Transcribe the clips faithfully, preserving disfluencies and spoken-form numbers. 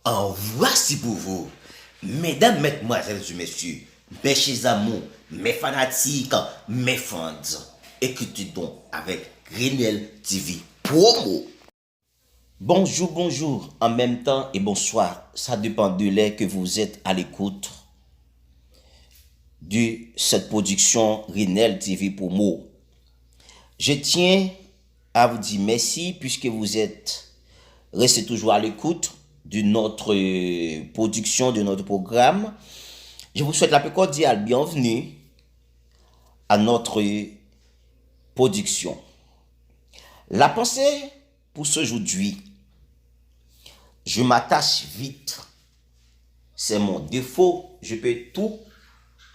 En voici pour vous, mesdames, mesdemoiselles et messieurs, mes chers amours, mes fanatiques, mes fans. Écoutez donc avec Renel T V Promo. Bonjour, bonjour, en même temps et bonsoir. Ça dépend de l'heure que vous êtes à l'écoute de cette production Renel T V Promo. Je tiens à vous dire merci puisque vous êtes restés toujours à l'écoute de notre, euh, production, de notre programme. Je vous souhaite la plus cordiale bienvenue à notre production. La pensée pour ce aujourd'hui. Je m'attache vite. C'est mon défaut. Je peux tout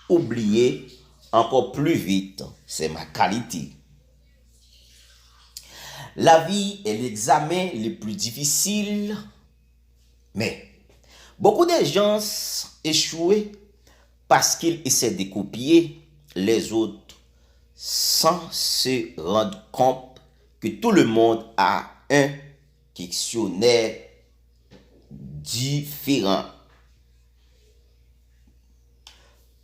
oublier encore plus vite. C'est ma qualité. La vie est l'examen le plus difficile, mais beaucoup de gens échouent parce qu'ils essaient de copier les autres sans se rendre compte que tout le monde a un questionnaire différent.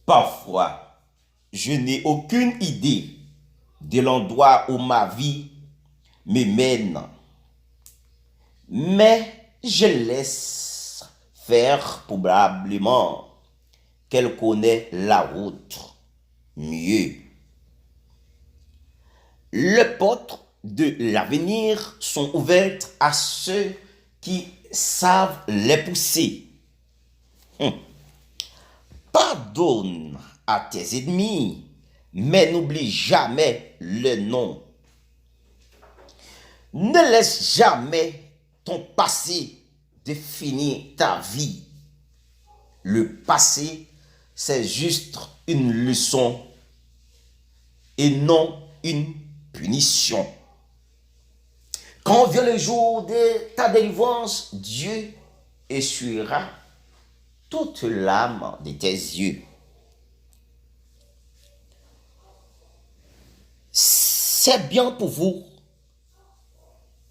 Parfois, je n'ai aucune idée de l'endroit où ma vie me mène, mais je laisse faire, probablement qu'elle connaît la route mieux. Les portes de l'avenir sont ouvertes à ceux qui savent les pousser. Hmm. Pardonne à tes ennemis, mais n'oublie jamais leur nom. Ne laisse jamais ton passé définir ta vie. Le passé, c'est juste une leçon et non une punition. Quand vient le jour de ta délivrance, Dieu essuiera toute larme de tes yeux. C'est bien pour vous,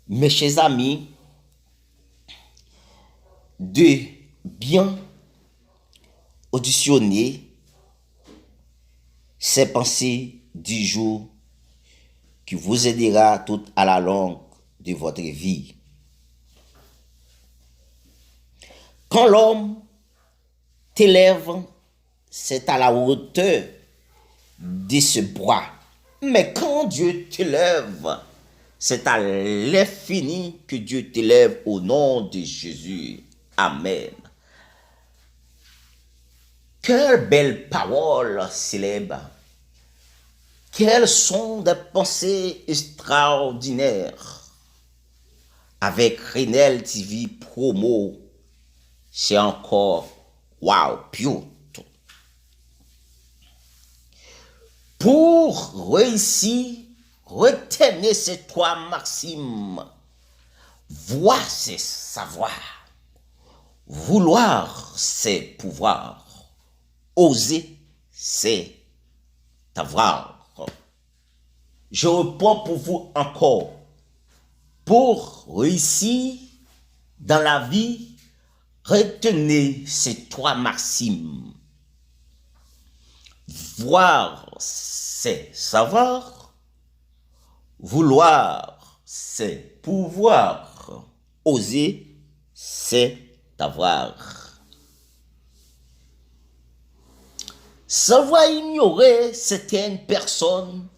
mes chers amis, de bien auditionner ces pensées du jour qui vous aidera tout à la longue de votre vie. Quand l'homme t'élève, c'est à la hauteur de ce bois. Mais quand Dieu t'élève, c'est à l'infini que Dieu t'élève au nom de Jésus. Amen. Quelle belle parole célèbre. Quelles sont des pensées extraordinaires. Avec Renel T V Promo, c'est encore wow, beautiful. Pour réussir, retenez ces trois maximes. Voir, c'est savoir. Vouloir, c'est pouvoir. Oser, c'est avoir. Je reprends pour vous encore. Pour réussir dans la vie, retenez ces trois maximes. Voir, c'est savoir. Vouloir, c'est pouvoir. Oser, c'est avoir. Savoir ignorer certaines personnes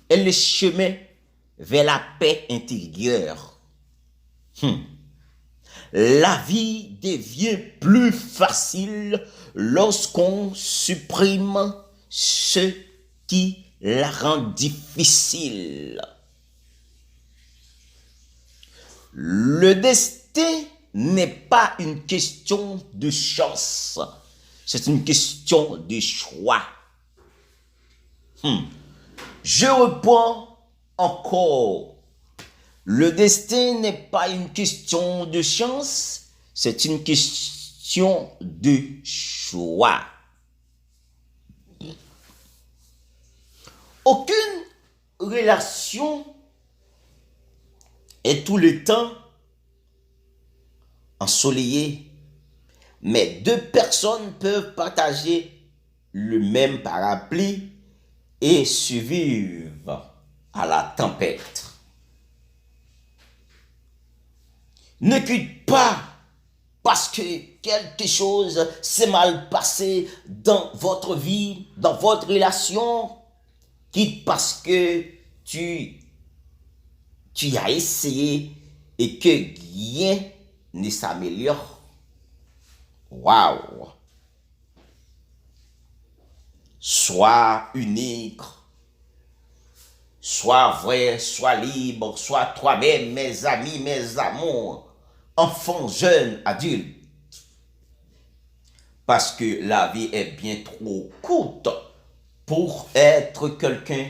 est le chemin vers la paix intérieure. Hmm. La vie devient plus facile lorsqu'on supprime ce qui la rend difficile. Le destin n'est pas une question de chance, c'est une question de choix. Hmm. Je reprends encore. Le destin n'est pas une question de chance, c'est une question de choix. Aucune relation est tout le temps ensoleillée Mais deux personnes peuvent partager le même parapluie et survivre à la tempête. Ne quitte pas parce que quelque chose s'est mal passé dans votre vie, dans votre relation. Quitte parce que tu, tu as essayé et que rien ne s'améliore. Waouh! Sois unique, sois vrai, sois libre, sois toi-même, mes amis, mes amours, enfants, jeunes, adultes. Parce que la vie est bien trop courte pour être quelqu'un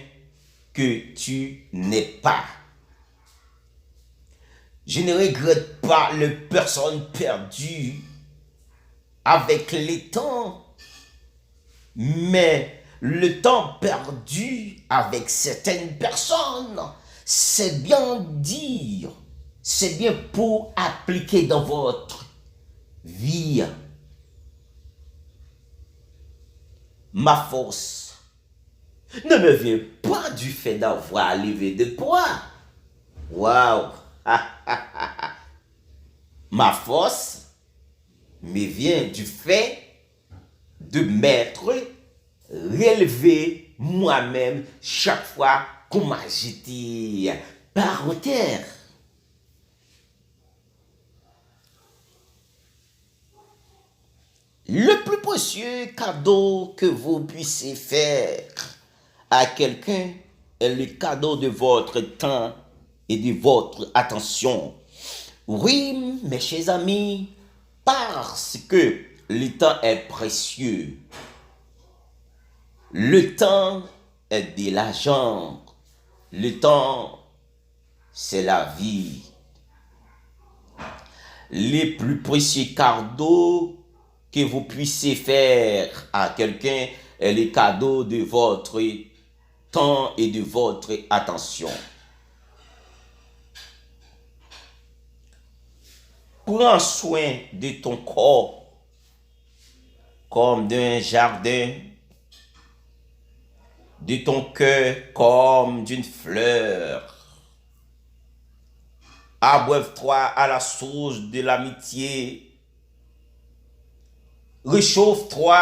que tu n'es pas. Je ne regrette pas les personnes perdues avec le temps, mais le temps perdu avec certaines personnes, c'est bien dire, c'est bien pour appliquer dans votre vie. Ma force ne me vient pas du fait d'avoir levé de poids. Waouh! Ma force me vient du fait de m'être relevé moi-même chaque fois qu'on m'a jeté par terre. Le plus précieux cadeau que vous puissiez faire à quelqu'un est le cadeau de votre temps et de votre attention. Oui, mes chers amis, parce que le temps est précieux. Le temps est de l'argent. Le temps, c'est la vie. Le plus précieux cadeau que vous puissiez faire à quelqu'un est le cadeau de votre temps et de votre attention. Prends soin de ton corps comme d'un jardin, de ton cœur comme d'une fleur. Abreuve-toi à la source de l'amitié. Réchauffe-toi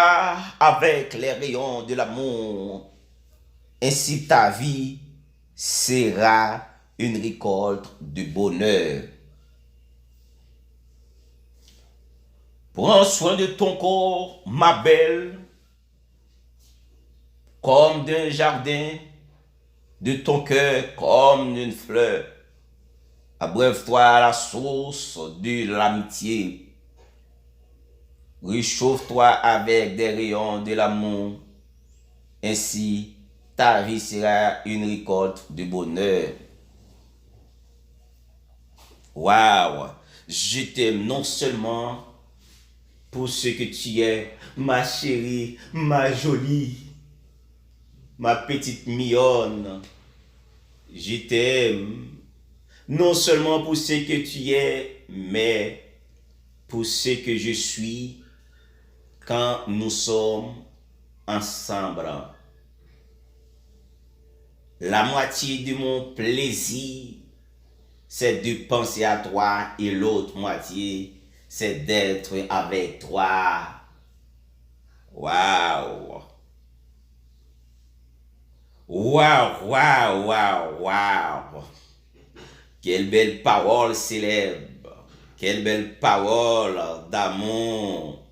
avec les rayons de l'amour. Ainsi ta vie sera une récolte de bonheur. Prends soin de ton corps, ma belle, comme d'un jardin, de ton cœur comme d'une fleur. Abreuve-toi à la source de l'amitié. Réchauffe-toi avec des rayons de l'amour. Ainsi, ta vie sera une récolte de bonheur. Waouh! Je t'aime non seulement pour ce que tu es, ma chérie, ma jolie, ma petite mignonne. Je t'aime non seulement pour ce que tu es, mais pour ce que je suis quand nous sommes ensemble. La moitié de mon plaisir, c'est de penser à toi et l'autre moitié, c'est d'être avec toi. Waouh! Waouh, waouh, waouh, waouh! Quelle belle parole célèbre! Quelle belle parole d'amour!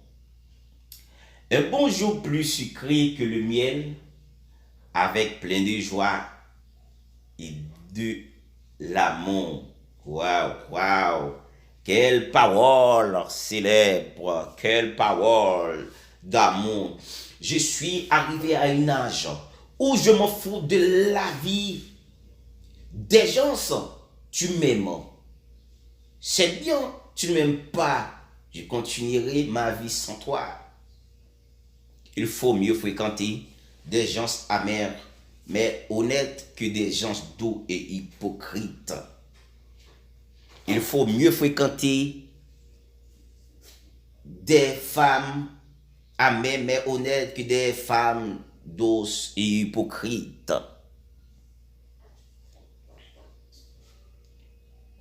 Un bon jour plus sucré que le miel, avec plein de joie et de l'amour. Waouh, waouh! Quelle parole célèbre! Quelle parole d'amour! Je suis arrivé à un âge où je m'en fous de la vie des gens. Tu m'aimes. C'est bien, tu ne m'aimes pas. Je continuerai ma vie sans toi. Il faut mieux fréquenter des gens amers, mais honnêtes que des gens doux et hypocrites. Il faut mieux fréquenter des femmes amères mais honnêtes que des femmes douces et hypocrites.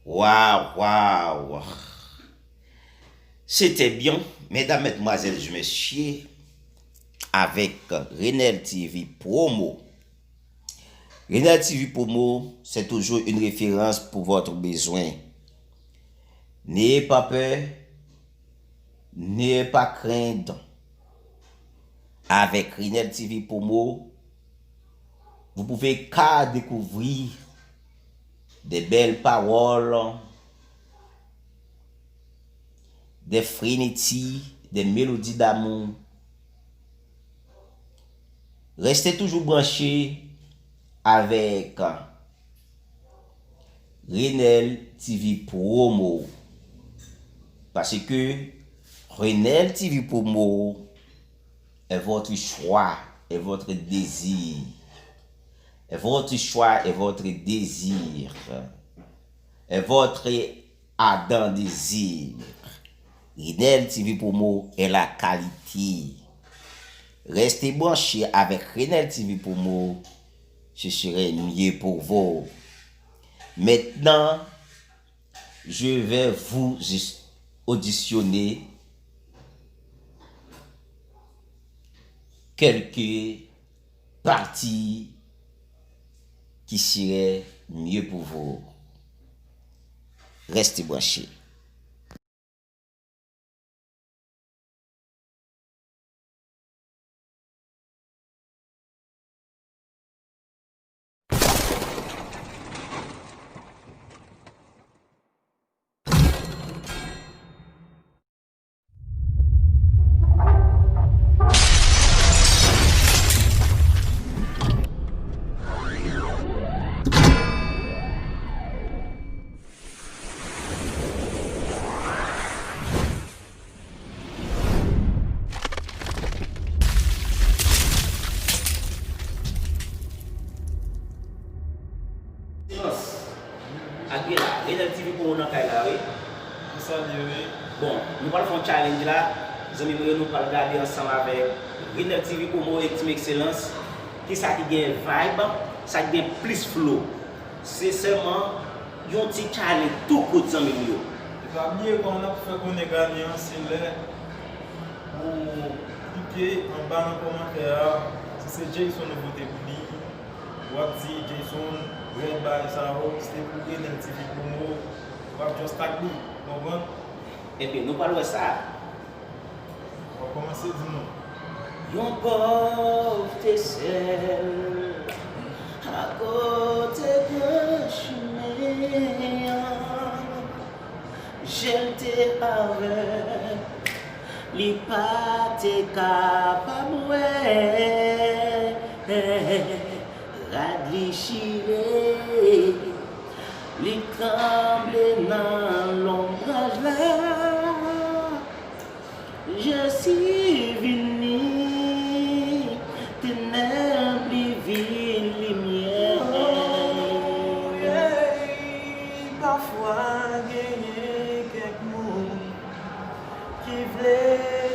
Waouh, waouh. C'était bien, mesdames, mesdemoiselles et messieurs, avec Renel T V Promo. Renel T V Promo, c'est toujours une référence pour votre besoin. N'ayez pas peur, n'ayez pas crainte. Avec Renel T V Promo, vous pouvez qu'à découvrir des belles paroles, des frénéties, des mélodies d'amour. Restez toujours branchés avec Renel T V Promo. Parce que Renel T V Promo est votre choix, est votre désir. Est votre choix, est votre désir. Est votre ardent désir. Renel T V Promo est la qualité. Restez branchés avec Renel T V Promo, ce serait mieux pour vous. Maintenant, je vais vous auditionner quelques parties qui seraient mieux pour vous. Restez branchés. Silans. Ak gen la, Renel T V pou ou nan kay la, wi. Mwen salye, wi. Bon, nou pral fè yon challenge la. Zanmi mwen yo, nou pral gade ansanm avèk Renel T V Promo e Team Excellence. Kisa ki gen vibe, sa ki gen plis flow. Se sèlman yon ti challenge tou kout, zanmi m yo. E pa bliye, kòm n ap fè konnen gayan an, se lè ou klike anba nan kòmantè a, si se Jayson ou vote pou li, w ap di Jayson, rèd bagay sa yo, se te pou Renel T V Promo, w ap just tag li, w konprann? Ebyen, nou pral wè sa. W ap kòmanse di nou. Yon pòv te sèl akote gran chimen an. Je l te avèg, li pa te kapab wè. Rad li chire, li tranble nan lonbraj la. Jezi vini, tenèb li vin limyè. Oh, yeah. Pafwa genyen kèk moun ki vle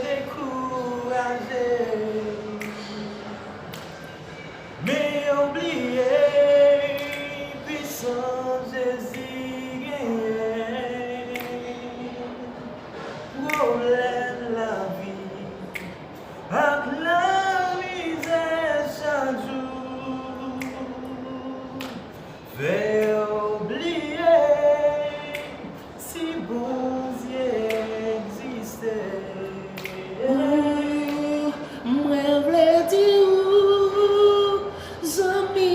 dekouraje. Men yo bliye pwisans Jezi genyen. Pwoblèm lavi ak lamizè chak jou fè w bliye si Bondye egziste. Mwen vle di ou, zanmi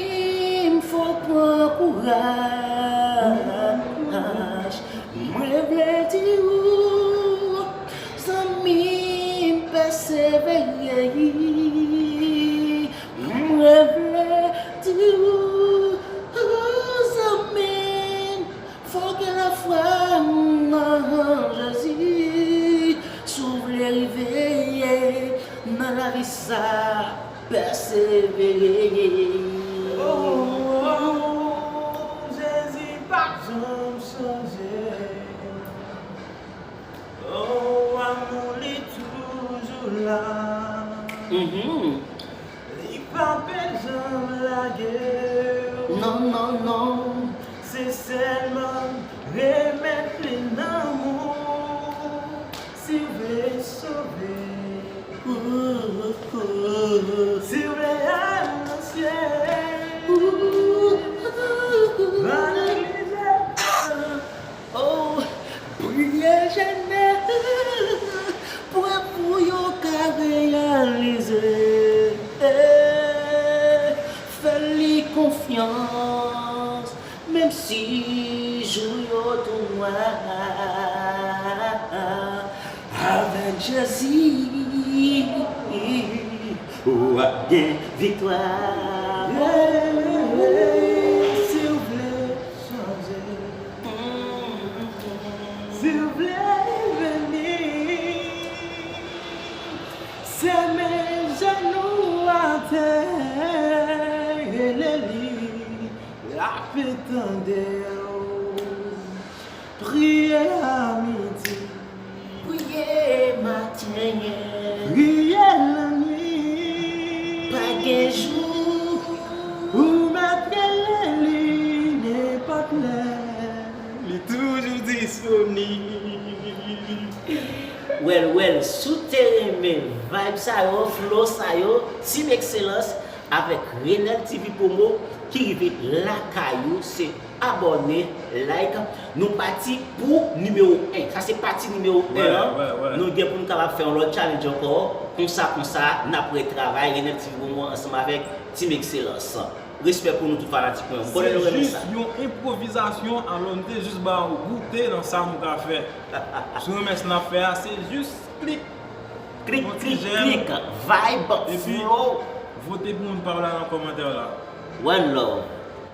m, fò w pran kouraj. Mwen vle di ou, zanmi m, pèsevere. Mwen vle di ou, zanmi m, fò w gen lafwa nan Jezi. Si w vle rive nan lavi sa, pèsevere. Oh, Jezi p ap janm chanje. Oh, amou li Mhm. Li pa pe janm lage w. Non, non, non. Se sèlman remèt li nan men w. Si w vle sove, si w vle al nan syèl, pa neglije. Oh, priye, jene, priyè pou yo ka reyalize. Fè li konfyans, menm si jou yo tou nwa. Avèk Jezi, w ap gen viktwa. Si w vle chanje, si w vle vini, sèmen jenou atè, rele li, l ap tande w. Priye a midi, priye maten, priye lannwit. Pa gen jou ou mèt rele li nenpòt lè, li toujou disponib. Well, well, si w te renmen vibe sa yo, flow sa yo, Team Excellence avèk Renel T V Promo ki rive lakay ou, se abòne, like. Nou pati pou nimewo en. Sa se pati nimewo en an. Wè, wè, wè. Nou gen pou nou kapab fè yon lòt challenge ankò. Konsa, konsa, n ap retravay Renel T V Promo ansanm avèk Team Excellence. Respè pou nou tout fanatik mwen. M konnen nou renmen sa. Se jis yon enpwovizasyon, alò nou te jis ba w goute nan sa nou ka fè. Si w renmen sa n ap fè a, se jis klik. Klik, klik, klik. Vibe, epi flow. Vote pou moun pa w la nan kòmantè la. One love.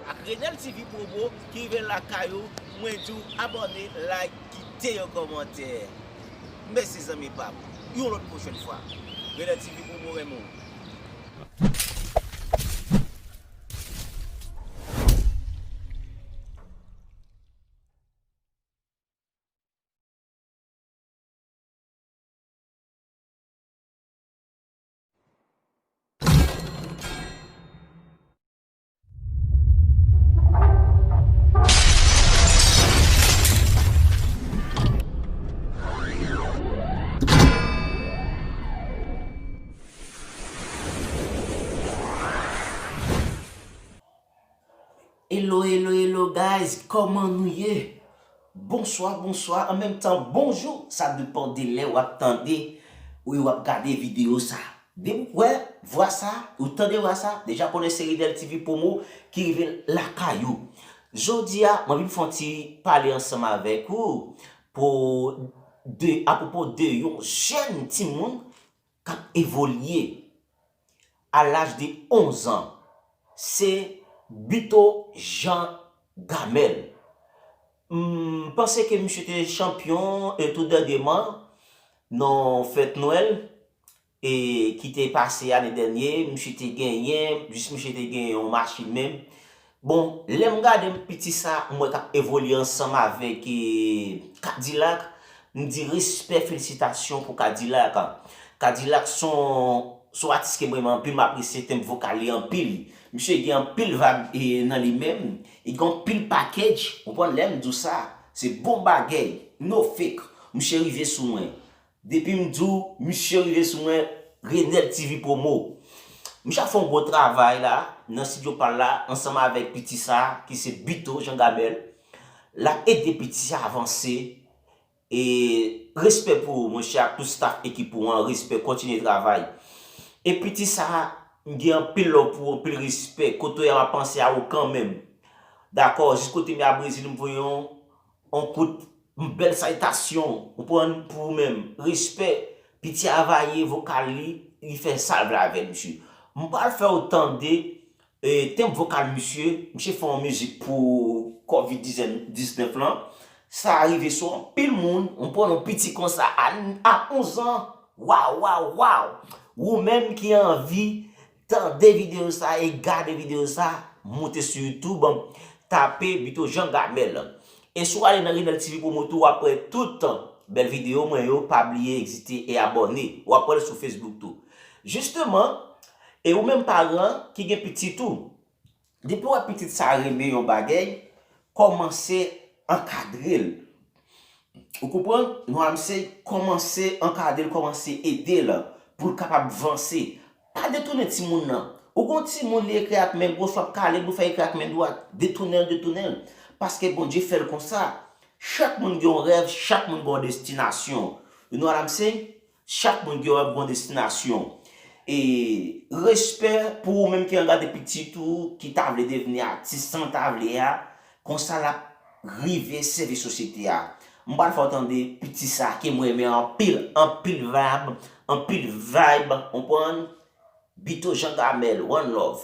Ak Renel T V Promo ki rive lakay ou, mwen di w abòne, like, kite yon kòmantè. Mèsi zanmi pa m. Yon lòt pwochèn fwa. Renel T V Promo renmen w. Hello, hello, hello, guys, kòman nou ye? Bonswa, bonswa, an menm tan, bonjou, sa depann de lè w ap tande ou w ap gade videyo sa. Depi w wè vwa sa, ou tande vwa sa, deja konnen se Renel T V Promo ki rive lakay ou. Jodi a, mwen vin fè yon ti pale ansanm avèk ou pou de, apwopo de yon jèn timoun k ap evolye a laj de onz an, se Bito Jean Gamel. M panse ke misye te chanpyon, e, tou dènyèman nan fèt Nwèl, e, ki te pase ane dènye, misye te genyen, jis misye te genyen yon machin menm. Bon, lè m gade m piti sa, m wè k ap evolye ansanm avèk, e, Kadilak, m di respè, felisitasyon pou Kadilak. Kadilak se yon, se yon atis ke mwen renmen anpil, m apresye tenb vokal li anpil. Misye gen anpil vag, e, nan li menm, li gen anpil package, ou konprann lè m di w sa, se bon bagay, no fake. Misye rive sou mwen. Depi m di w, misye rive sou mwen, Renel T V Promo. Misye ap fè yon gwo travay la, nan estidyo pa l la, ansanm avèk piti sa, ki se Bito Jean Gamel. L ap ede piti sa avanse. E respè pou ou, monchè, ak tout staff ekip ou an, respè, kontinye travay. E piti sa, m gen anpil love pou ou, anpil respè. Kote w ye a, m ap panse a ou kanmenm. Dakò, jis kote m ye a Brezil, m voye yon yon kout, yon bèl salitasyon, ou konprann, pou ou menm. Respè, piti a va ye, vokal li, li fè sa l vle avè l, misye. M pral fè w tande, e, tenb vokal misye, misye fè yon mizik pou kovid diznèf lan. Sa rive sou anpil moun, ou konprann, yon piti konsa, a, a onz an, waw, waw, waw. Ou menm ki anvi tande videyo sa e gade videyo sa, moute sou YouTube, tape Bito Jean Gamel. E si w ale nan Renel T V Promo tou, w ap wè tout bèl videyo mwen yo, pa bliye egzite e abòne. W ap wè l sou Facebook tou. Jisteman, e ou menm paran ki gen pitit ou, depi w wè pitit sa renmen yon bagay, kòmanse ankadre l. Ou konprann? Nou a misye kòmanse ankadre l, kòmanse ede l pou l kapab vanse. Pa detounen timoun nan. Ou gon timoun li ekri ak men gwo, swa kale l, ou fè ekri ak men dwat. Detounen l, detounen l. Paske Bondye fè l konsa. Chak moun gen yon rèv, chak moun gen yon destinasyon. You know what I'm saying? Chak moun gen yon rèv, gen yon destinasyon. E respè pou ou menm ki ap gade pitit ou, ki ta vle devni atis san ta vle a, konsa l ap rive sèvi sosyete a. M pral fè w tande piti sa ke m renmen anpil, anpil vibe, anpil vibe, konprann? Bito Jean Gamel, one love.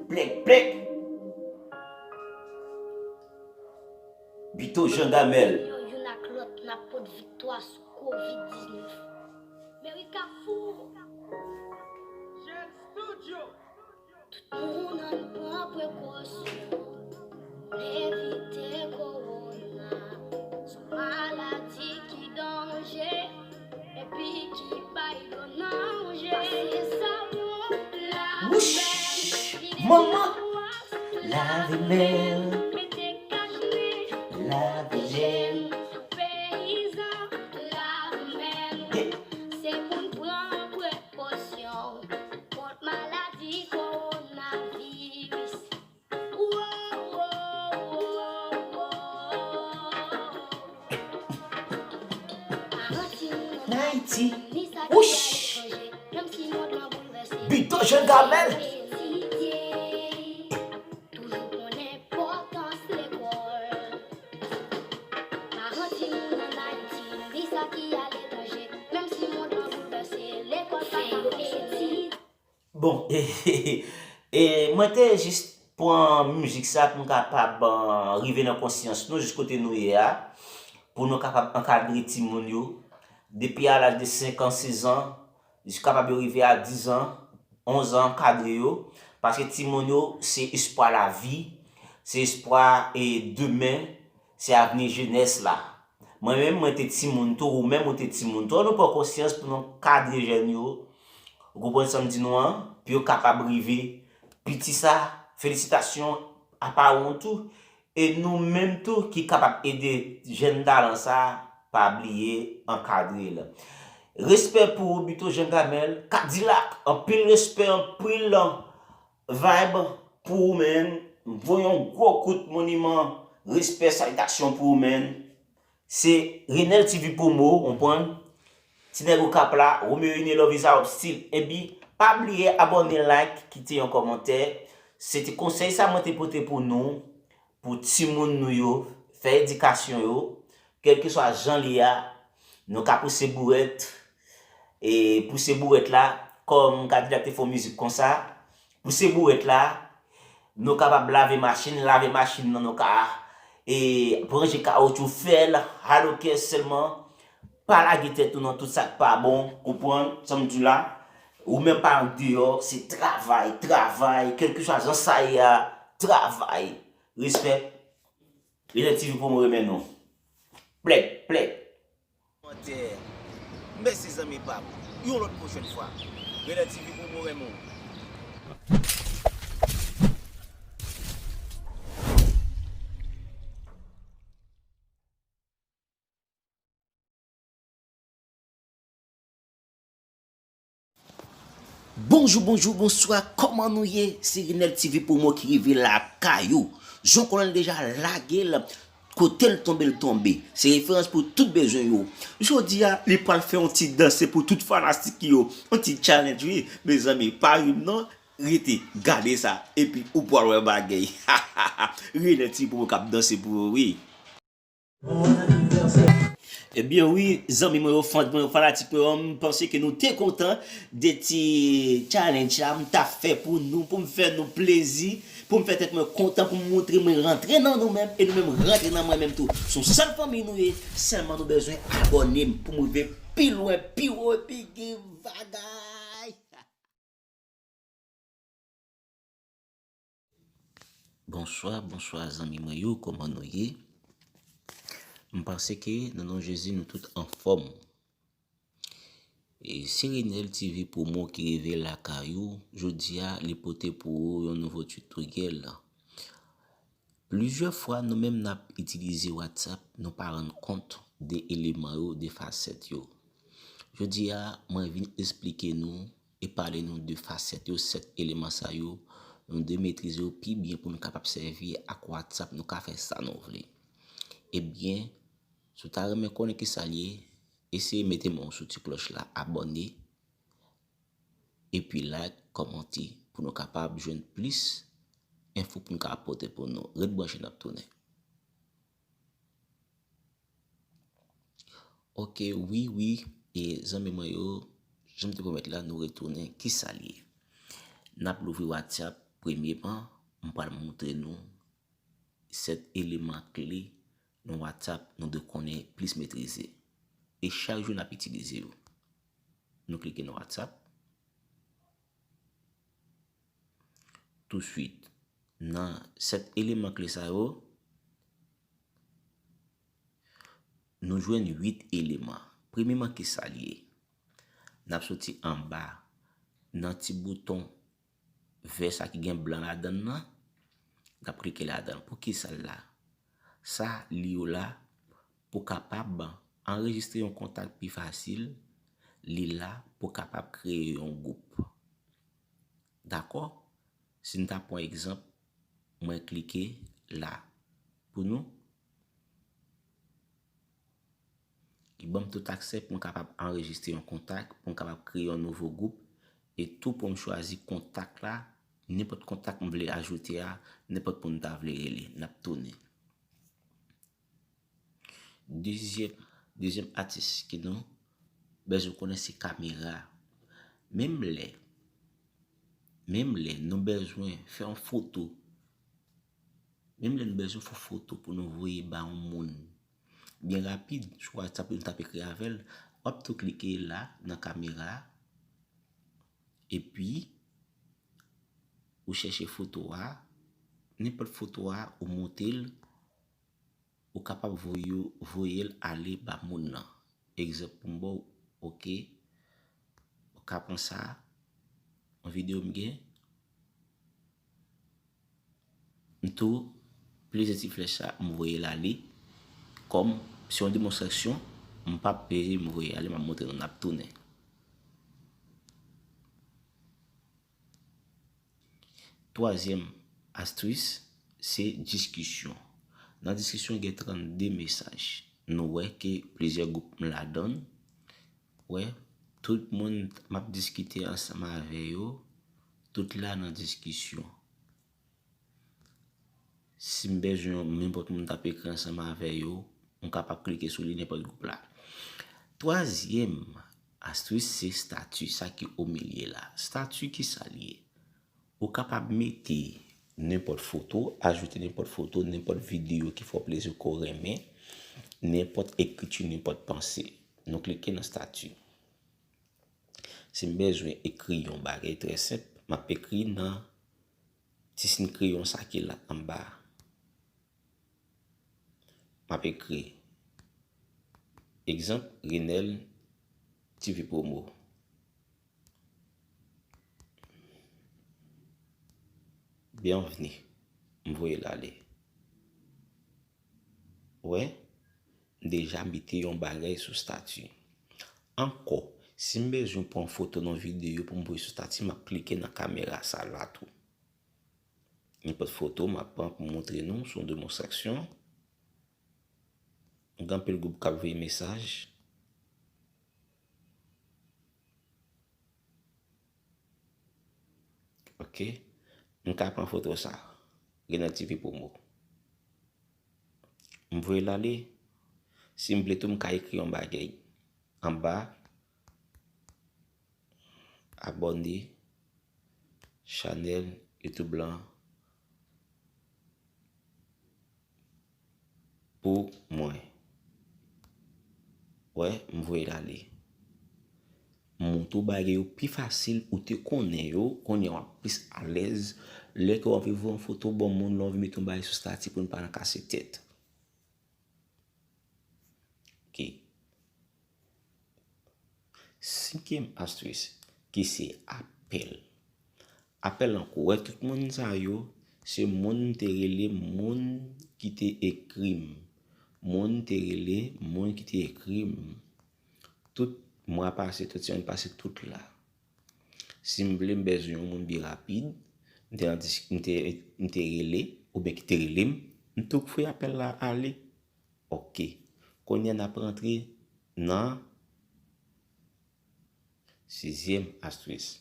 Plek, plek. Bito Jean Gamel. Yo, youn ak lòt, n ap pot viktwa sou kovid diznèf. Meri Kafou. Jèn Studio. Tout moun ann pran prekosyon. Evite kowona. Se yon maladi ki danje. Epi ki bay dlo nan je. Pase savon, lave men. Wouch! Manman! Lave men. Mete kachnen. Lave men. Sou peyizan, lave men. Se pou n pran prekosyon kont maladi kowonaviris. N Ayiti. Wouch! Bito Jean Gamel. Bon, e, e, mwen te jis pran mizik sa pou m kapab, eh, rive nan konsyans nou, jis kote nou ye a, pou nou kapab ankadre timoun yo, depi a laj de senk an, sez an, jis kapab yo rive a diz an, onz an, ankadre yo, paske timoun yo, se espwa lavi, se espwa, e, demen, se avni jenès la. Mwen menm, mwen te timoun tou, ou menm ou te timoun tou. Ann nou pran konsyans pou nou kadre jèn yo. Ou konprann sa m di nou an? Pou yo kapab rive piti sa, felisitasyon a paran w tou. E nou menm tou ki kapab ede jèn talan sa, pa bliye ankadre l. Respè pou ou, Bito Jean Gamel, Kadilak, anpil respè, anpil vibe pou ou, man. Voye yon gwo kout moniman, respè, salitasyon pou ou, man. Se Renel T V Promo, konprann? Ti nèg Okap la, Romeo Ine Love is our style. Epi, pa bliye abòne, like, kite yon kòmantè. Se te konsèy sa mwen te pote pou nou, pou timoun nou yo, fè edikasyon yo, kèlkeswa jan li a, nou ka pouse bourèt, e pouse bourèt la, kòm Kadilak te fè yon mizik konsa, pouse bourèt la, nou kapab lave machin, lave machin nan, nou ka, e, ranje kawotchou, fè l, alo kè sèlman, pa lage tèt nou nan tout sa k pa bon, konprann sa m di w la, ou menm pa andeyò, se travay, travay, kèlkeswa jan sa ye a, travay, respè, Renel T V pou mwen renmen nou. Plèk, plèk. Kòmantè. Mèsi zanmi pa m. Yon lòt pwochèn fwa. Renel T V pou mwen renmen w. Bonjou, bonjou, bonswa, kòman nou ye? Se Renel T V Promo ki rive lakay ou. Jan w konnen l deja lage l, kote l tonbe, l tonbe. Se referans pou tout bezwen yo. Jodi a, li pral fè yon ti danse pou tout fanatik yo. Yon ti challenge, wi, mezanmi, pa ri m non. Rete, gade sa, epi ou pral wè bagay. Renel T V Promo k ap danse pou ou, wi. Ebyen wi, zanmi mwen yo, fan mwen yo, fanatik mwen yo, m panse ke nou te kontan de ti challenge la m t ap fè pou nou, pou m fè nou plezi, pou m fè tèt mwen kontan, pou m montre mwen rantre nan nou menm, e nou menm rantre nan mwen menm tou. Se yon sèl fanmi nou ye, sèlman nou bezwen abòne m pou m rive pi lwen, pi wo, epi gen bagay. Bonswa, bonswa zanmi mwen yo, kòman nou ye? M panse ke nan non Jezi nou tout anfòm. E se Renel T V Promo ki rive lakay ou. Jodi a, li pote pou ou yon nouvo tutoriel. Plizyè fwa, nou menm n ap itilize WhatsApp, nou pa rann kont de eleman yo, de fasèt yo. Jodi a, mwen vin esplike nou e pale nou de fasèt yo, sèt eleman sa yo, nou dwe metrize yo pi byen pou nou kapab sèvi ak WhatsApp, nou ka fè sa nou vle. Ebyen, si w ta renmen konnen kisa l ye, eseye mete men w sou ti klòch la, abòne, epi like, kòmante, pou nou kapab jwenn plis enfo pou nou kapab pote pou nou. Ret branche, n ap tounen. Ok, wi, wi, e zanmi mwen yo, jan m te pwomèt la, nou retounen. Kisa l ye? N ap louvri WhatsApp, premyeman, m pral montre nou sèt eleman kle nan WhatsApp nou dwe konnen plis metrize. E chak jou n ap itilize yo. Nou klike nan WhatsApp. Touswit, nan sèt eleman kle sa yo, nou jwenn uit eleman. Premyeman, kisa l ye? N ap soti anba, nan ti bouton vè sa ki gen blan ladan l nan, n ap klike ladan l. Poukisa l la? Sa li yo la pou kapab anrejistre yon kontak pi fasil, li la pou kapab kreye yon gwoup. Dakò? Si n ta pran egzanp, mwen klike la pou nou. Li ban m tout aksè pou m kapab anrejistre yon kontak, pou m kapab kreye yon nouvo gwoup, e tou pou m chwazi kontak la, nenpòt kontak m vle ajoute a, nenpòt moun m ta vle rele. N ap tounen. Dezyèm, dezyèm atis ke nou bezwen konnen se kamera. Menm lè, menm lè nou bezwen fè yon foto, menm lè nou bezwen fè yon foto pou nou voye ba yon moun byen rapid sou WhatsApp, nou t ap ekri avè l, w ap tou klike la nan kamera, epi ou chèche foto a, nenpòt foto a, ou monte l, ou kapab voye, voye l ale ba moun nan. Egzanp pou m ba w, ok, ou ka pran sa, yon videyo m gen, m tou plizyè ti flèch sa, m voye l ale, kòm se yon demonstrasyon, m p ap peye, m voye ale, m ap montre nou, n ap tounen. Twazyèm astis, se diskisyon. Nan diskisyon, gen trannde mesaj. Nou wè ke plizyè gwoup m ladan l. Wè, tout moun m ap diskite ansanm avè yo, tout la nan diskisyon. Si m bezwen yon nenpòt moun t ap ekri ansanm avè yo, m kapab klike sou li nenpòt gwoup la. Twazyèm astis se stati, sa ki omilye la. Stati, kisa l ye? Ou kapab mete nenpòt foto, ajoute nenpòt foto, nenpòt videyo ki fè w plezi ke w renmen, nenpòt ekriti, nenpòt panse. Nou klike nan stati. Si m bezwen ekri yon bagay trè senp, m ap ekri nan ti siy kreyon sa ki la anba a. M ap ekri, egzanp, Renel T V Promo. Byenvni. M voye l ale. Wè, m deja mete yon bagay sou stati. Ankò, si m bezwen pran foto nan videyo pou m voye sou stati, m ap klike nan kamera sa la tou. Nenpòt foto m ap pran pou montre nou, se yon demonstrasyon. Gen anpil gwoup k ap voye mesaj. Ok. M ka pran foto sa. Renel T V Promo. M voye l ale. Si m vle tou, m ka ekri yon bagay anba. Abòne chanèl YouTube lan pou mwen. Wè, m voye l ale. M montre w bagay yo pi fasil, ou te konnen yo, kounye a w ap plis alèz. Lè ke w anvi voye yon foto ba yon moun, lè w anvi mete yon bagay sou stati pou n pa nan kase tèt. Senkyèm astris, ki se apèl. Apèl lan kou. Wè tout moun sa yo, se moun m te rele, moun ki te ekri m. Moun te rele, moun ki te ekri m. Tout mwa pase, tout semèn pase, tout la. Si m vle, m bezwen yon moun byen rapid, m te nan dis-, m te, m te rele, oubyen ki te rele m, m tou voye apèl la ale. Oke. Kounye a n ap rantre nan sizyèm astris,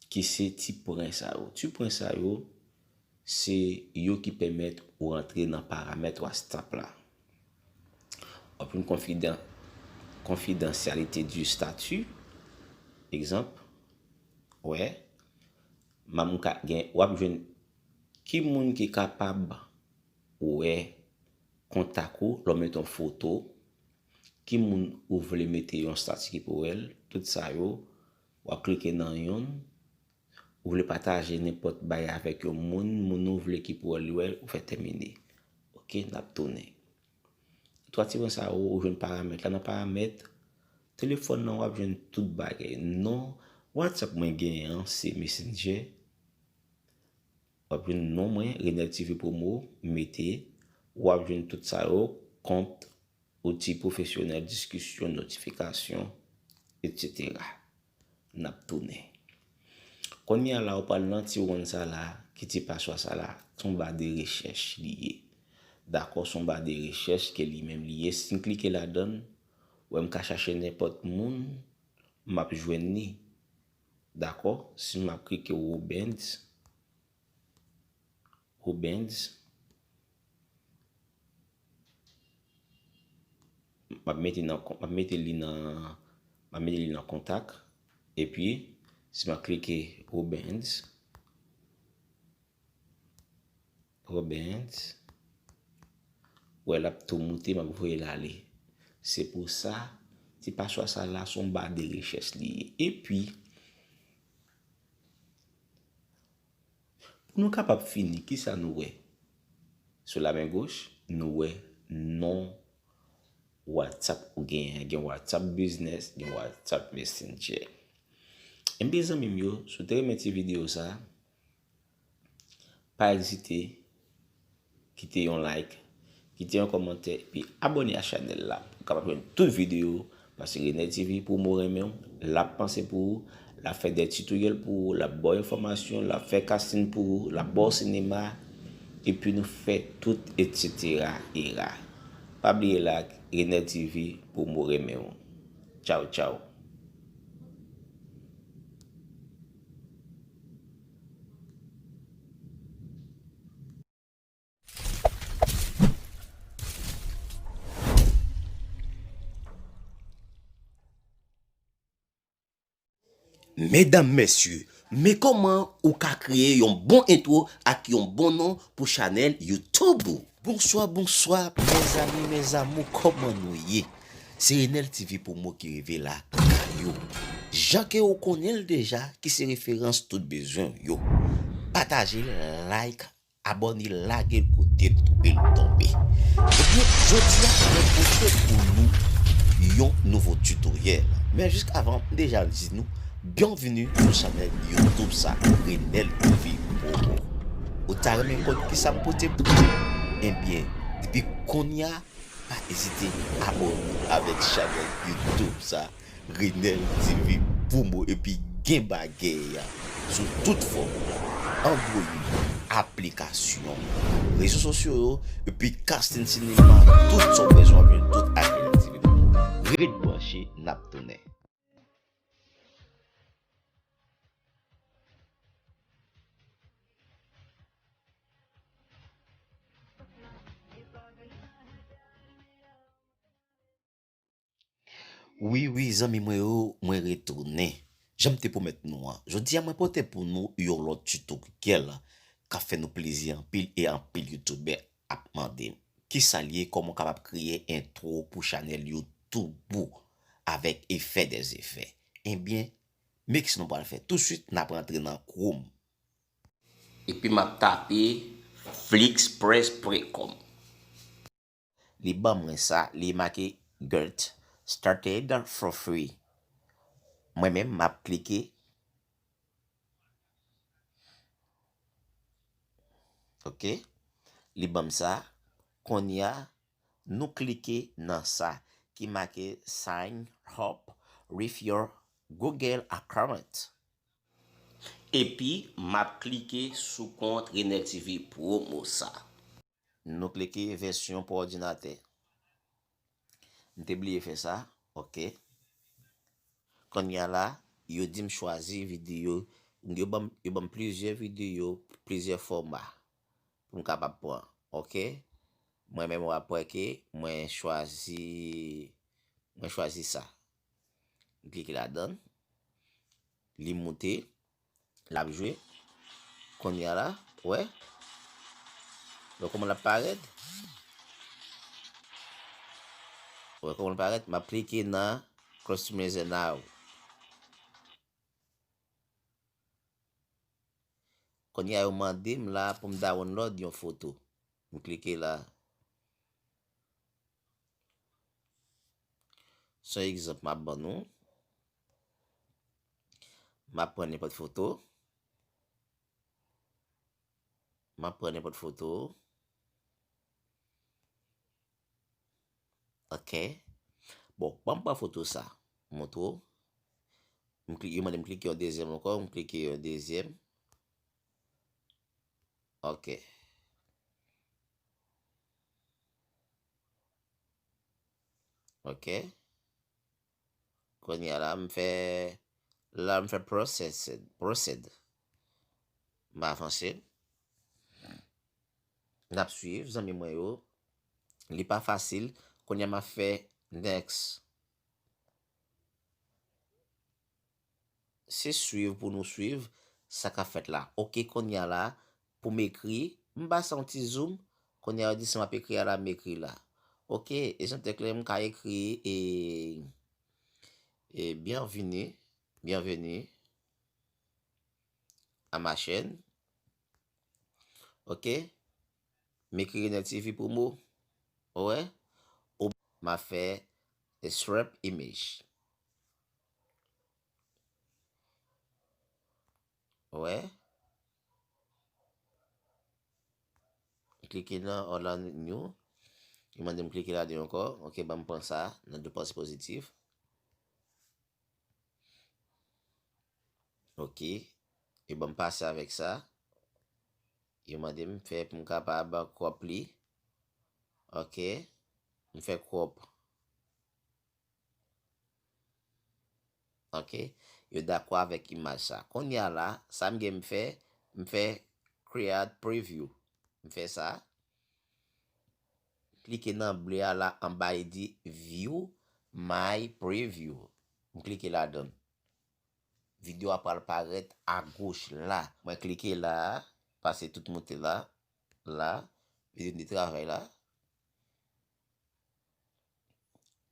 ki se ti pwen sa yo. Ti pwen sa yo, se yo ki pèmèt ou rantre nan paramèt WhatsApp la. W ap jwenn konfidan-, konfidansyalite di stati, egzanp, wè, m ap ka gen, w ap jwenn ki moun ki kapab wè kontak ou, lè w mete yon foto, ki moun ou vle mete yon stati ki pou wè l, tout sa yo, w ap klike nan youn, ou vle pataje nenpòt bagay avèk yon moun, moun ou vle ki pou wè l, li wè l, ou fè tèmine. Oke, n ap tounen. Twa ti pwen sa yo, ou jwenn paramèt la. Nan paramèt, telefòn nan, w ap jwenn tout bagay. Non, WhatsApp mwen genyen an, se Messenger. W ap jwenn non mwen, Renel T V Promo, mete, w ap jwenn tout sa yo, kont, outi pwofesyonèl, diskisyon, notifikasyon, etsetera. N ap tounen. Kounye a la, ou pral nan ti wonn sa la, ki ti paswa sa la, se yon ba de rechèch li ye. Dakò, se yon ba de rechèch ke li menm li ye. Si m klike ladan l, wè m ka chache nenpòt moun, m ap jwenn li. Dakò, si m ap klike Robens, Robens. M ap mete nan kon-, m ap mete li nan, m ap mete li nan kontak. Epi, si m ap klike Robens, Robens, wè l ap tou moute, m ap voye l ale. Se pou sa, ti paswa sa la, se yon ba de rechèch li ye. Epi, pou nou kapab fini, kisa nou wè? Sou la men goch, nou wè non WhatsApp ou genyen. Gen WhatsApp Business, gen WhatsApp Messenger. Ebyen, zanmi m yo, si w te renmen ti videyo sa, pa ezite kite yon like, kite yon kòmantè, epi abòne a chanèl la pou w kapab jwenn tout videyo, paske Renel T V Promo renmen w, l ap panse pou ou, l ap fè de titoryèl pou ou, l ap ba w enfòmasyon, l ap fè casting pou ou, l ap ba w sinema, epi nou fè tout, etsetera, era. Pa bliye like, Renel T V Promo renmen w. Tchaw, tchaw. Medam, mesye, men kòman ou ka kreye yon bon entwo ak yon bon non pou chanèl YouTube ou. Bonswa, bonswa, mezanmi, mezamour, kòman nou ye? Se Renel T V Promo ki rive lakay ou. Jan ke ou konnen l deja, ki se referans tout bezwen w yo. Pataje l, like, abòne, lage l kote l twouve l tonbe. Ebyen, jodi a, mwen pote pou nou yon nouvo titoryèl. Men jiskavan, m deja di nou, byenvini sou chanèl YouTube sa, Renel T V Promo. Ou ta renmen konn kisa m pote pou ou? Ebyen, depi kounye a, pa ezite abòne avèk chanèl YouTube sa, Renel T V Promo, epi gen bagay sou tout fòm, Android, aplikasyon, rezo sosyo yo, epi casting sinema, tout sa w bezwen, w ap jwenn tout ak Renel T V Promo. Ret branche, n ap tounen. Wi, wi, zanmi mwen yo, mwen retounen. Jan m te pwomèt nou an, jodi a mwen pote pou nou yon lòt titoryèl k ap fè nou plezi anpil e anpil youtubè ap mande m kisa l ye, kòman w kapab kreye entwo pou chanèl YouTube ou avèk efè dèzefè. Ebyen, men kisa nou pral fè. Tousuit, n ap rantre nan Chrome. Epi m ap tape flixpress pwen kòm. Li ban mwen sa, li make get started for free. Mwen menm, m ap klike. Ok. Li ban m sa. Kounye a, nou klike nan sa ki make sign up with your Google account. Epi, m ap klike sou kont Renel T V Promo sa. Nou klike vèsyon pou òdinatè. M te bliye fè sa. Ok. Kounye a la, yo di m chwazi videyo. Yo ban m, yo ban m plizyè videyo, plizyè fòma pou m kapab pran. Ok. Mwen menm, w ap wè ke mwen chwazi, mwen chwazi sa. M klike ladan l. Li moute. L ap jwe. Kounye a la, wè. Wè kòman l ap parèt? Wè kòman l parèt? M ap klike nan Customize Now. Kounye a yo mande m la pou m download yon foto. M klike la. Se yon egzanp m ap ban nou. M ap pran nenpòt foto. M ap pran nenpòt foto. Ok. Bon, ban m pran foto sa. Montre w. M kli-, yo mande m klike yon dezyèm ankò, m klike yon dezyèm. Ok. Ok. Kounye a la, m fè, la, m fè processed, proceed. M avanse. N ap swiv, zanmi mwen yo. Li pa fasil. Kounye a, m ap fè next. Se swiv pou nou swiv sa k ap fèt la. Ok, kounye a la, pou m ekri, m pase yon ti zoom. Kounye a, yo di si m ap ekri a la, m ekri la. Ok, egzanp, m ka ekri, e, e, bienvenue, bienvenue à ma chaîne. Ok? M ekri Renel T V Promo. Ou wè? Ou m a fè swap image. Ou wè? Klike nan All New. Li mande m klike ladan ankò. Ok, ban m pran sa nan de panse pozitif. Ok. E ban m pase avèk sa. Yo mande m fè pou m kapab crop li. Ok. M fè crop. Ok. Yo dakò avèk imaj sa. Kounye a la, sa m gen m fè, m fè create preview. M fè sa. Klike nan ble a la anba, li di View My Preview. M klike ladan l. Videyo a pral parèt agoch la. Mwen klike la, pase tout moute la, la. Videyo m te travay la.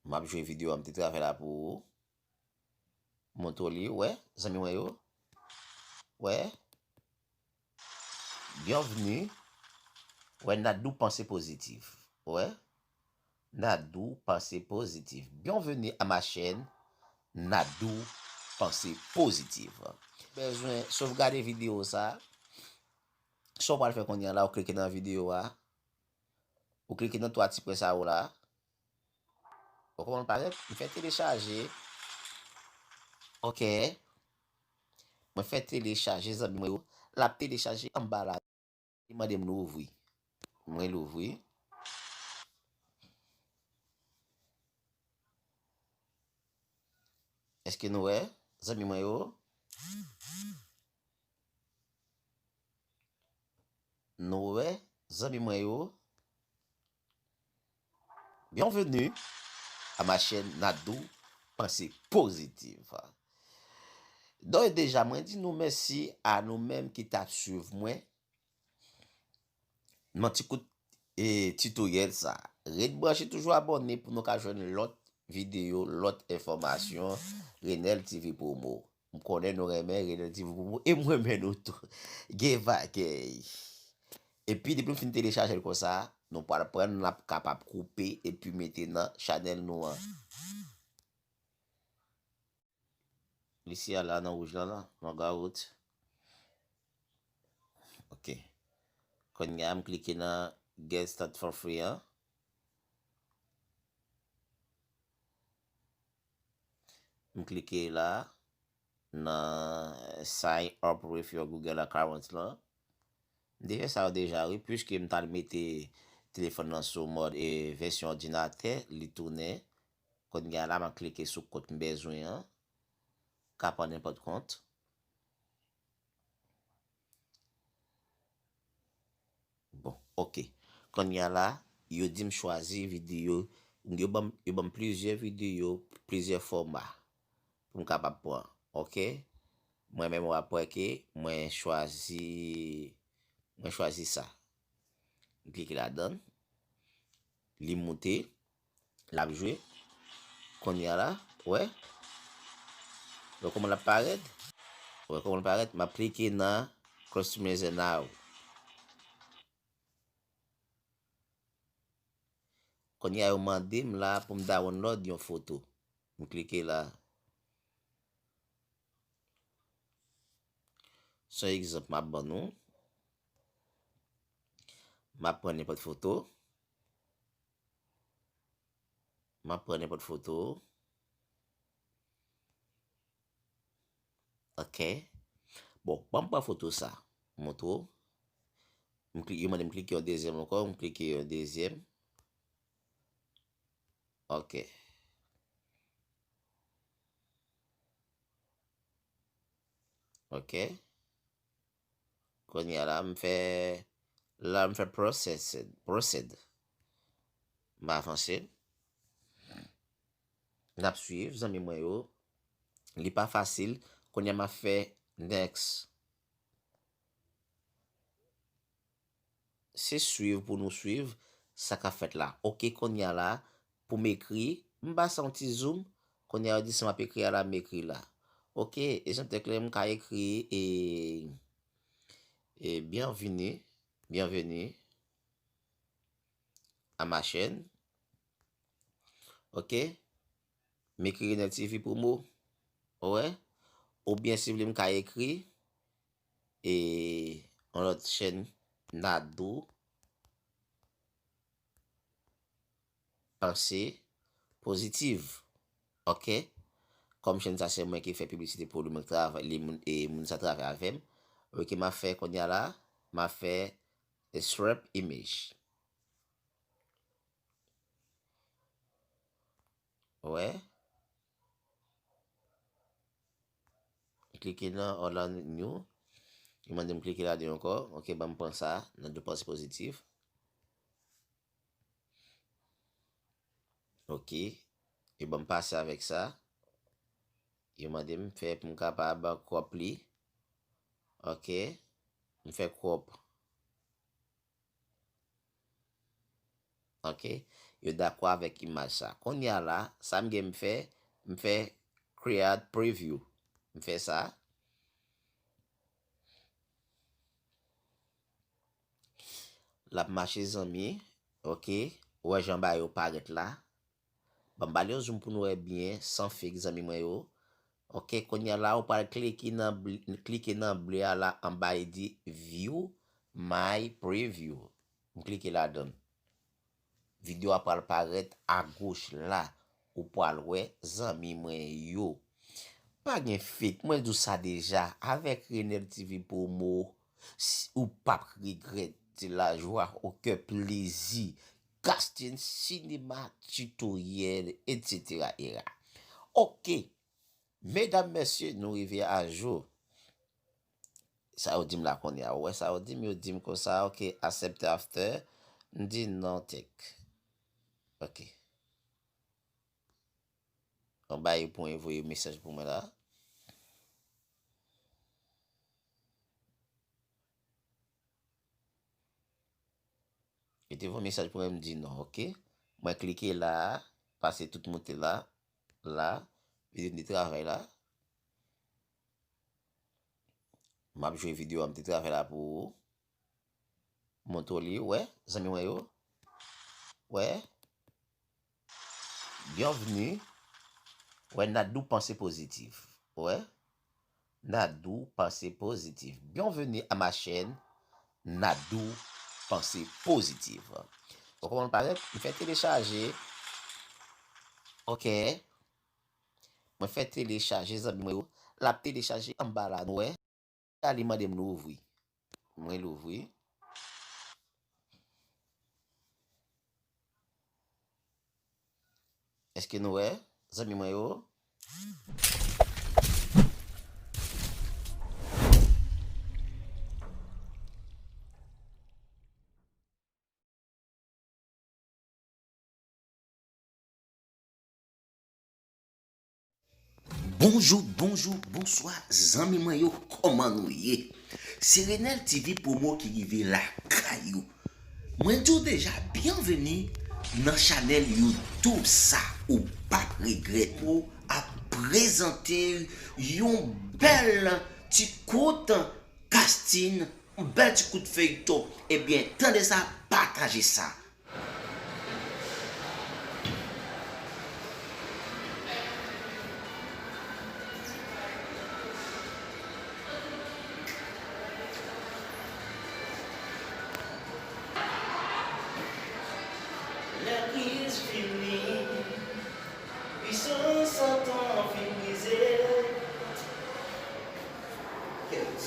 M ap jwe videyo a m te travay la pou ou. Montre w li, wè, zanmi mwen yo. Wè. Bienvenue. Wè, Nadou Panse Pozitif. Wè. Nadou Panse Pozitif. Bienvenue à ma chaîne, Nadou Panse Pozitif. Bezwen sovgade videyo sa. Sa w pral fè kounye a la, ou klike nan videyo a. Ou klike nan twa ti pwen sa yo la. Ou kòman l parèt? M fè telechaje. Ok. Mwen fè telechaje, zanmi mwen yo. L ap telechaje anba la. Li mande m louvri. Mwen louvri. Èske nou wè, zanmi mwen yo? Nou wè, zanmi mwen yo? Bienvenue à ma chaîne Nadou Panse Pozitif. Donk, deja, mwen di nou mèsi a nou menm ki t ap swiv mwen nan ti kout, e, titoryèl sa. Ret branche, toujou abòne pou nou ka jwenn lòt videyo, lòt enfòmasyon. Renel T V Promo. M konnen nou renmen Renel T V Promo e m renmen nou tou. Gen bagay. Epi, depi m fin telechaje l konsa, nou pral pran l, n ap kapab koupe epi mete nan chanèl nou an. Isi a la nan wouj lan la, Margaret. Ok. Kounye a, m klike nan Get Start for Free an. M klike la, nan Sign Up with Your Google Account lan. M te fè sa yo deja, wi, piske m t al mete telefòn nan sou mòd e vèsyon òdinatè, li tounen. Kounye a la, m ap klike sou kont m bezwen an. Ka pran nenpòt kont. Bon, ok. Kounye a la, yo di m chwazi videyo. Yo ban m, yo ban m plizyè videyo, plizyè fòma pou m kapab pran. Ok? Mwen menm, w ap wè ke mwen chwazi, mwen chwazi sa. M klike ladan l. Li moute. L ap jwe. Kounye a la, wè. Wè kòman l ap parèt? Wè kòman l parèt? M ap klike nan Customize Now. Kounye a, yo mande m la pou m download yon foto. M klike la. Se yon egzanp m ap ban nou. M ap pran nenpòt foto. M ap pran nenpòt foto. Ok. Bon, ban m pran foto sa. Montre w. M kli-, yo mande m klike yon dezyèm ankò, m klike yon dezyèm. Ok. Ok. Kounye a la, m fè, la, m fè processed, proceed. M avanse. N ap swiv, zanmi mwen yo. Li pa fasil. Kounye a, m ap fè next. Se swiv pou nou swiv sa k ap fèt la. Ok, kounye a la, pou m ekri, m pase yon ti zoom. Kounye a, yo di si m ap ekri a la, m ekri la. Ok, e jan tèk la, m ka ekri, e, e, bienvenue, bienvenue à ma chaîne. Ok? M ekri Renel T V Promo. Ou wè? Oubyen si w vle m ka ekri, e, yon lòt chèn Nadou Panse Pozitiv. Ok? Kòm chèn sa se mwen ki fè piblisite pou li, mwen k travay, li moun, e moun sa travay avè m. Ok, m ap fè kounye a la, m ap fè swap image. Wè. Klike nan Orlando New. Li mande m klike ladan ankò. Ok, ban m pran sa. Nan de panse pozitif. Ok. E ban m pase avèk sa. Yo mande m fè pou m kapab crop li. Ok. M fè crop. Ok. Yo dakò avèk imaj sa. Kounye a la, sa m gen m fè, m fè create preview. M fè sa. L ap mache, zanmi. Ok. Ou wè jan bagay yo parèt la. Ban m ba l yon zoom pou nou wè byen, san fake, zanmi mwen yo. Ok, kounye a la, ou pral klike nan bl-, klike nan ble a la anba, li di View My Preview. M klike ladan l. Videyo a pral parèt agoch la. Ou pral wè, zanmi mwen yo. Pa gen fake, mwen di w sa deja. Avèk Renel T V Promo, si, ou p ap regrèt. Se la joie au cœur, plezi. Casting, sinema, tutoriel, et cetera era. Ok. Medam, mesye, nou rive a jou. Sa yo di m la kounye a. Ou wè sa yo di m? Yo di m konsa, ok, accept after. M di non, tèk. Ok. Anba yo pwen voye mesaj pou mwen la. Yo te voye mesaj pou mwen, m di non, ok. Mwen klike la, pase tout moute la, la, videyo m te travay la. M ap jwe videyo a m te travay la pou ou. Montre li, wè, zanmi mwen yo. Wè. Bienvenue. Wè, Nadou Panse Pozitif. Wè. Nadou Panse Pozitif. Bienvenue à ma chaîne, Nadou Panse Pozitif. Bon, kòman l parèt? M fè telechaje. Ok. Mwen fè telechaje, zanmi mwen yo. L ap telechaje anba la, nou wè. A li mande m louvri. Mwen louvri. Èske nou wè, zanmi mwen yo? Bonjou, bonjou, bonswa, zanmi mwen yo, kòman nou ye? Se Renel T V Promo ki rive lakay ou. Mwen di w deja, byenveni nan chanèl YouTube sa, ou p ap regrèt. Promo ap prezante yon bèl ti kout kastin, yon bèl ti kout feyton. Ebyen, tande sa, pataje sa. Lakriz fini, pwisans Satan fin brize. Kèt.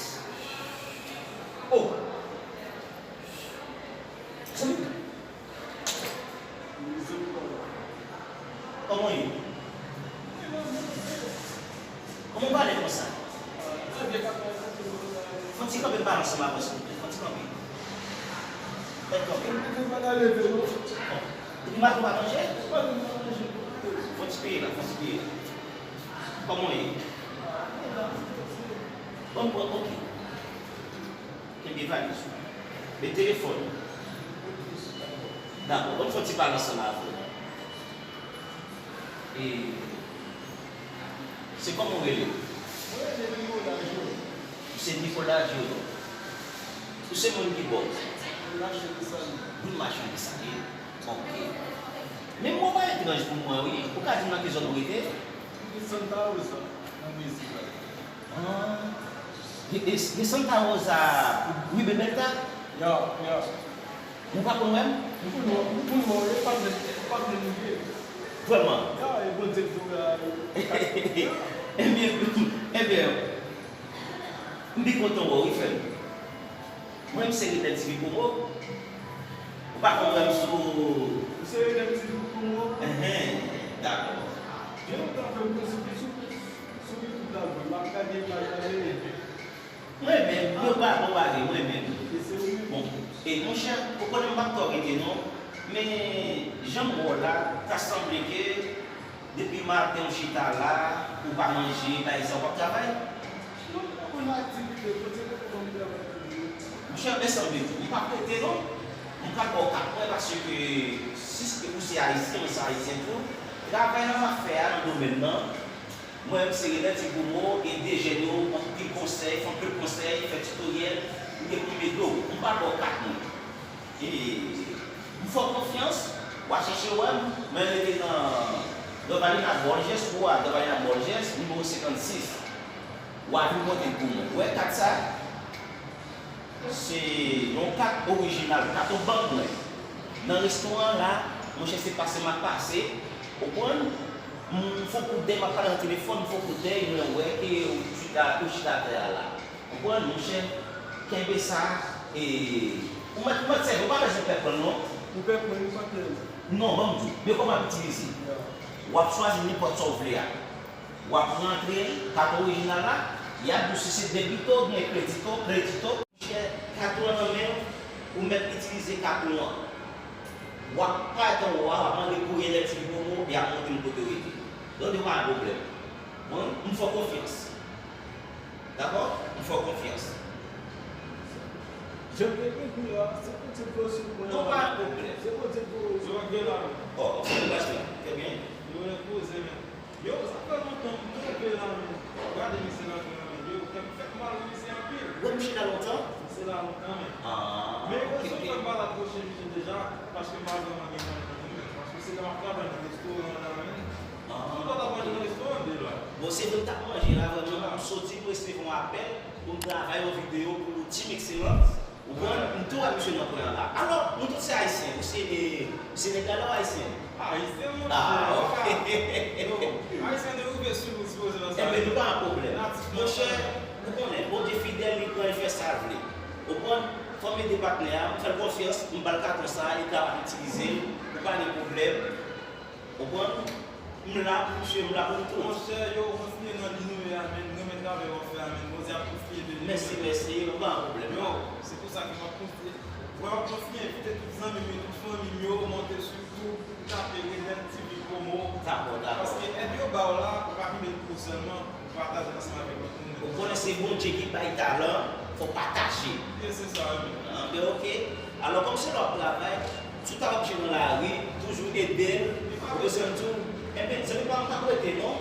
Oh! Zanmi m. Kòman w ye? Kòman w pale konsa? Fè yon ti kanpe m pale ansanm avè w, silvouplè. Fè yon ti kanpe. Fè yon kanpe. Bon. Depi maten w pa manje? Fè yon ti peye la, fè yon ti peye la. Kòman w ye? Bon, bon, ok. Kenbe valiz ou. Met telefòn ou. Dakò, ban m fè yon ti pale ansanm avè w. E, se kòman w rele w? Mwen rele Nicolas Jérôme. Ou se Nicolas Jérôme. Ou se moun ki bò? Moun Machan Desalin. Moun Machan Desalin. Ok. Men mo pa etranj pou mwen, wi. Ou ka di m nan ki zòn ou rete? Mwen rete Santa Rosa, nan Brezil la. Ah. E, e, e Santa Rosa, Ribeirão Preto? Ya, ya. Ou pa konn wè m? M konn wè, m konn wè, e pa vle, e pa vle nou ye. Vrèman? Ya, e Bondye k voye a. Ebyen, ebyen, m byen kontan wè w, wi, frè m. Mwen, m se Renel T V Promo. Ou pa konn wè m sou... Ou se Renel T V Promo? Enhen, dakò. Gen lontan frè m te sou, sou, sou YouTube la, m ap gade imaj la, men... Mwen menm, mwen pa konpare, mwen menm. E se ou menm? Bon, e monchè, ou konnen m p ap twò rete non, men jan m wè w la, ta sanble ke depi maten w chita la, ou pa manje, pa egzanp, w ap travay? Non, m pa konn aktivite, kote ke pou ban m travay toujou. Monchè, men sanble tou, m p ap rete non. M pral ba w kat mwen paske si ou se ayisyen, mwen se ayisyen tou. Travay la m ap fè a nan domèn nan, mwen menm se Renel T V Promo, ede jèn yo, anpil konsèy, fè anpil konsèy, fè titoryèl, m gen pou m ede w. M pral ba w kat mwen. E, m fè w konfyans, w a chèche wè m, mwen rete nan Dòvalina Bòljès, kou a Dòvalina Bòljès, nimewo senkannsis. W a vin pote l pou mwen. Ou wè kat sa? Se yon kat orijinal, kat yon bank mwen. Nan restoran la, monchè, se pase m ap pase, ou konprann? M fè yon koudèy, m ap pale nan telefòn, m fè yon koudèy, mwen wè ke ou chita, ou chita atè a la. Ou konprann, monchè? Kenbe sa, e, ou mèt, ou mèt sèvi, ou pa bezwen pè pran l non. Ou pè pran, ou pa pè. Non, ban m di w, men kòman w ap itilize. W ap chwazi nenpòt sa w vle a. W ap rantre kat orijinal la, y ap di w si se debito oubyen kredito, kredito. Monchè, kat ou an nan men w, ou mèt itilize kat ou an. W ap parèt anwo a, w ap mande pou Renel T V Promo, y ap montre w kote w rete. Donk, pa gen pwoblèm. Bon, m fè w konfyans. Dakò? M fè w konfyans. Jan m te ekri a, se Bondye k voye sou mwen. Non, pa gen pwoblèm. Se Bondye k voye sou mwen. Yo gen la. Oh, ok, trè byen, trè byen. Yo repoze, men. Yo, sa fè lontan m tonbe la, men. Gade misye la, men. Yo, tèt fèt mal, misye anpil. Ou wè misye la lontan? Misye la lontan, men. Ah, men ok, ok. Rezon fè m pa t aproche misye deja, paske m pa vrèman gen kòb pou li, men. Paske se lè m ap travay nan restoran la, men. Ou pa t ap manje nan restoran de la. Bon, se vre m t ap manje la, vrèman, m soti, m resevwa yon apèl pou m travay yon videyo pou Team Excellence. Ou konprann? M tou wè misye nan kwen an la. Alò, nou tout se ayisyen. Ou se, e, Senegalè ou ayisyen? Ayisyen, monchè. Ah, ok. Yo, ayisyen te rive sou nou, sipoze nan sa. Enben, nou pa gen pwoblèm. Monchè, ou konnen, Bondye fidèl, li pran, li fè sa l vle. Ou konprann? Fò m ede patnè a, m fè l konfyans, m ba l katon sa, li ka itilize l, ou pa gen pwoblèm. Ou konprann? M la pou misye, m la pou nou tout. Monchè, yo, kontinye nan liy nou ye a, men, m renmen travay w ap fè a, men, Bondye ap kontinye beni w. Mèsi, mèsi, ou pa gen pwoblèm. Yo, se pou sa ke m ap kontinye. Mwen, m ap kontinye envite tout zanmi m yo, tout fanmi m yo, monte sou YouTube, tape Renel T V Promo. Dakò, dakò. Paske èd yo ba w la, ou pa kenbe l pou ou sèlman, ou pataje ansanm avèk lòt moun. Ou konnen se Bondye ki bay talan, fò pataje. Ye, se sa, wi. Anben, ok. Alò, kòm se la w ap travay, si w ta wè misye nan lari, toujou ede l, ou bezwen m di w, enben, zanmi pa m, pa prete non.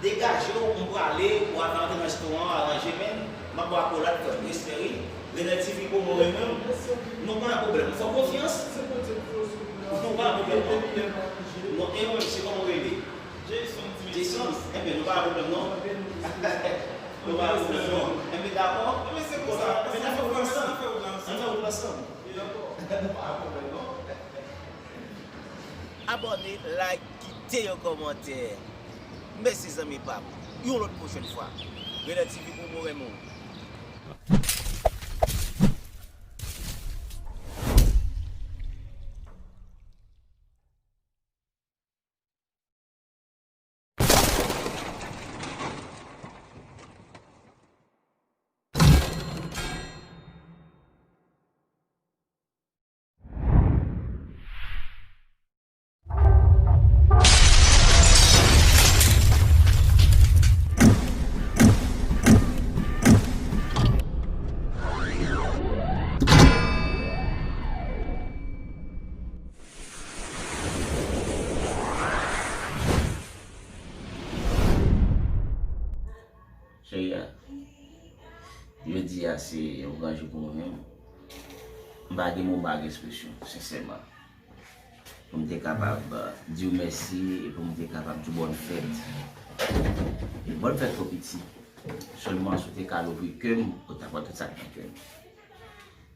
Degaje w, m prale, ou ava antre nan restoran an, aranje men, m ap ba w akolad, frè m, respè wi. Renel T V Promo renmen w. Nou pa gen pwoblèm, fè w konfyans. Nou pa gen pwoblèm non. Non, e ou menm, se kòman w rele? Jason, Jason, enben, nou pa gen pwoblèm non. Nou pa gen pwoblèm non. Enben, dakò. Enben, se konsa. Enben, n a fè wout ansanm. N a fè wout ansanm. Nou pa gen pwoblèm non. Abòne, like, kite yon kòmantè. Mèsi zanmi pa m. Yon lòt pwochèn fwa. Renel T V Promo renmen w. Cheri a, jodi a se yon gran jou pou mwen menm. M pa gen mo, m pa gen ekspresyon, sensèman. Pou m te kapab, euh, di w mèsi e pou m te kapab di w bòn fèt. E bòn fèt twò piti. Sèlman si w te ka louvri kè m, ou t ap wè tout sa k nan kè m.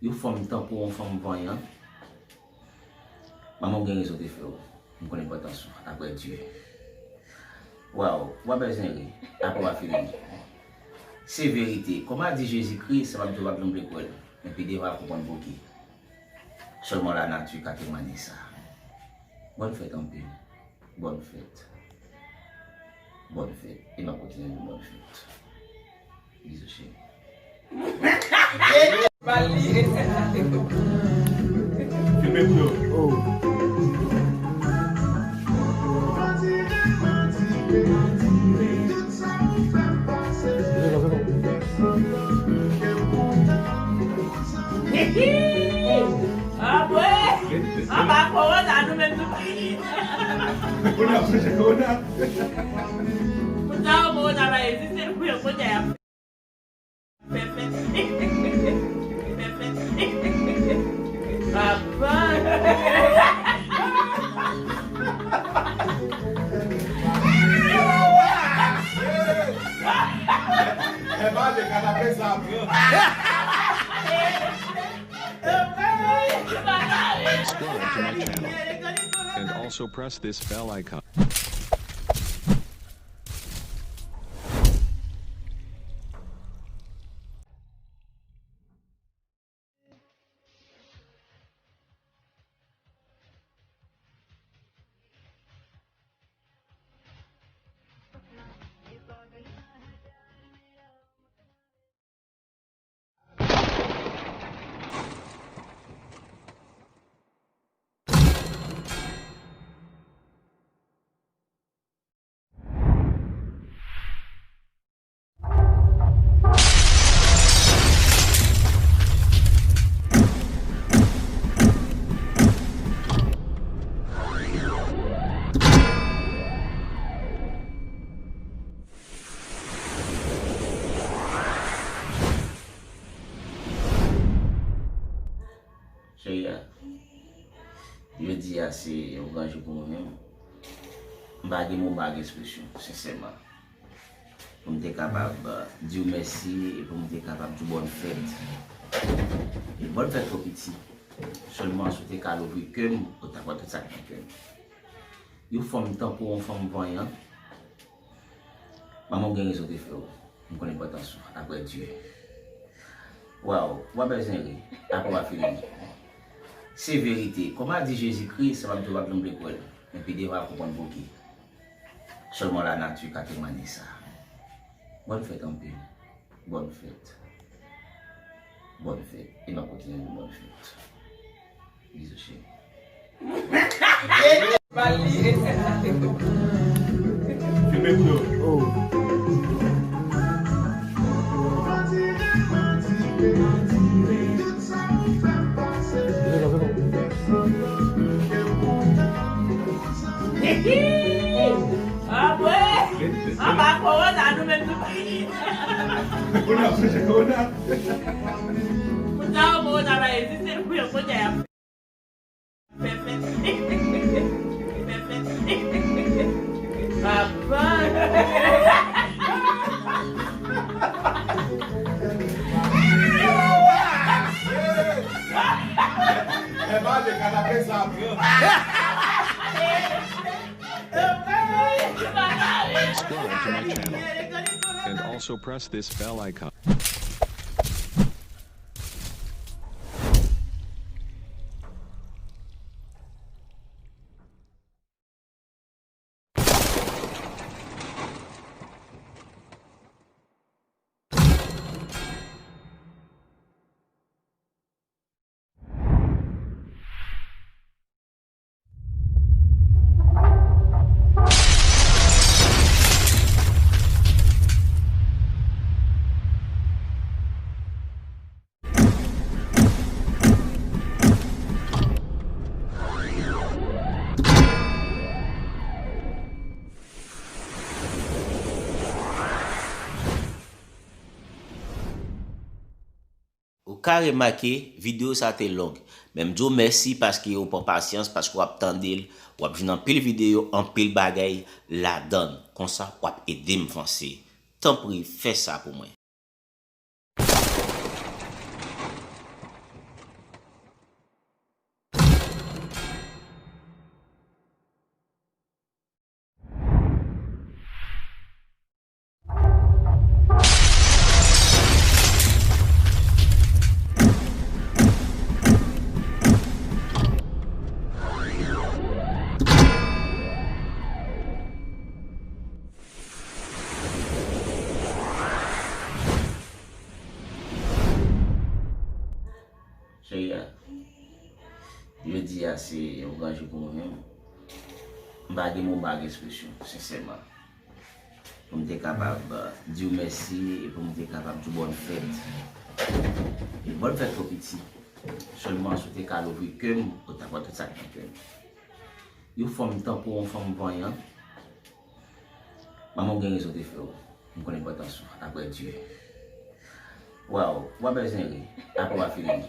Yon fanm tankou w, yon fanm vanyan, manman w gen rezon te fè w. M konn enpòtans ou, aprè Dye. Waw, w pa bezwen ri, aprè w a fini. Se verite. Kòman di Jezikri, sa p ap di w p ap janm vle kwè l. Men pi devan w ap konprann pouki. Sèlman lanati ka temwanye sa. Bòn fèt anpil. Bòn fèt. Bòn fèt. E m ap kontinye di w bòn fèt. Bizou cheri. Filme pou yo. Oh. Apre, anba kowona, nou menm nou fini. Kowona, kowona. Pou sa, kowona pa egziste, nou fè kote a. Fè fèt. Fè fèt. Papa. E pa de kanapé sa pran. Subscribe to my channel and also press this bell icon. Cheri a, jodi a se yon gran jou pou mwen menm. M Pa gen mo, pa gen ekspresyon, sensèman. Pou m te kapab, euh, di w mèsi e pou m te kapab di w bòn fèt. E bòn fèt tou piti. Sèlman si w te ka louvri kè m, ou t ap wè tout sa k nan kè m. Yon fanm tankou w, yon fanm vanyan, manman w gen rezon te fè w. M konn enpòtans ou, apre Dye. Waw, w pa bezwen ri, apre w ap fini. Se verite. Kòman di Jezikri, sa w ap di w p ap janm vle kwè l. Men pi devan w ap konprann poukisa. Sèlman lanati ka temwanye sa. Bòn fèt anpil. Bòn fèt. Bòn fèt. E n ap kontinye di bòn fèt. Bizou cheri. Filme pou yo. Oh. Apre, anba kowona, nou menm nou pa gen. Kowona, kowona. Pou sa, kowona pa egziste, pou yo kote y ap fè fèt. Fè fèt. Papa. E pa de kanapé sa pran. Subscribe to my channel and also press this bell icon. Ou ka remake, videyo sa te long, men m di w mèsi paske ou pran pasyans, paske w ap tande l, w ap jwenn anpil videyo, anpil bagay ladan l. Konsa, w ap ede m vanse. Tanpri, fè sa pou mwen. Cheri a, jodi a se yon gran jou pou mwen menm. M pa gen mo, m pa gen ekspresyon, sensèman. Pou m te kapab, euh, di w mèsi e pou m te kapab di w bòn fèt. E bòn fèt tou piti. Sèlman si w te ka louvri kè m, ou t ap wè tout sa k nan kè m. Yon fanm tankou w, yon fanm vanyan, manman w gen rezon te fè w. M konn enpòtans ou, apre Dye. Waw, w pa bezwen ri, apre w ap fini.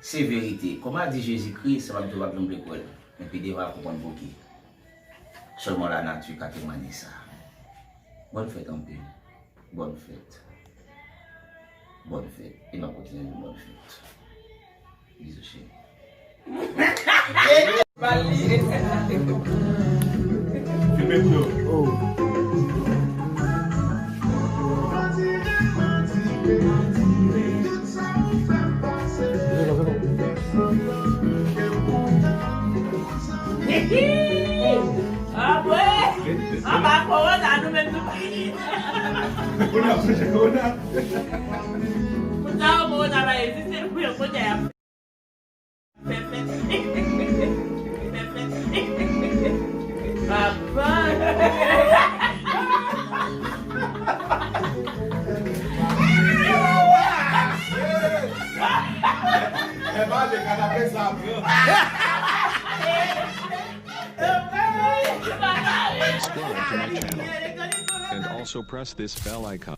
Se verite. Kòman di Jezikri, sa w ap di w p ap janm vle kwè l. Men pi devan w ap konprann poukisa. Sèlman lanati ka temwanye sa. Bòn fèt anpil. Bòn fèt. Bòn fèt. E n ap kontinye di bòn fèt. Bizou cheri. Filme pou yo. Oh. Apre, anba kowona, nou menm nou pa gen. Kowona, kowona. Pou sa, kowona pa egziste, pou yo kote y ap fè fèt. Fè fèt. Papa. E pa de kanapé sa pran. Subscribe to my channel and also press this bell icon.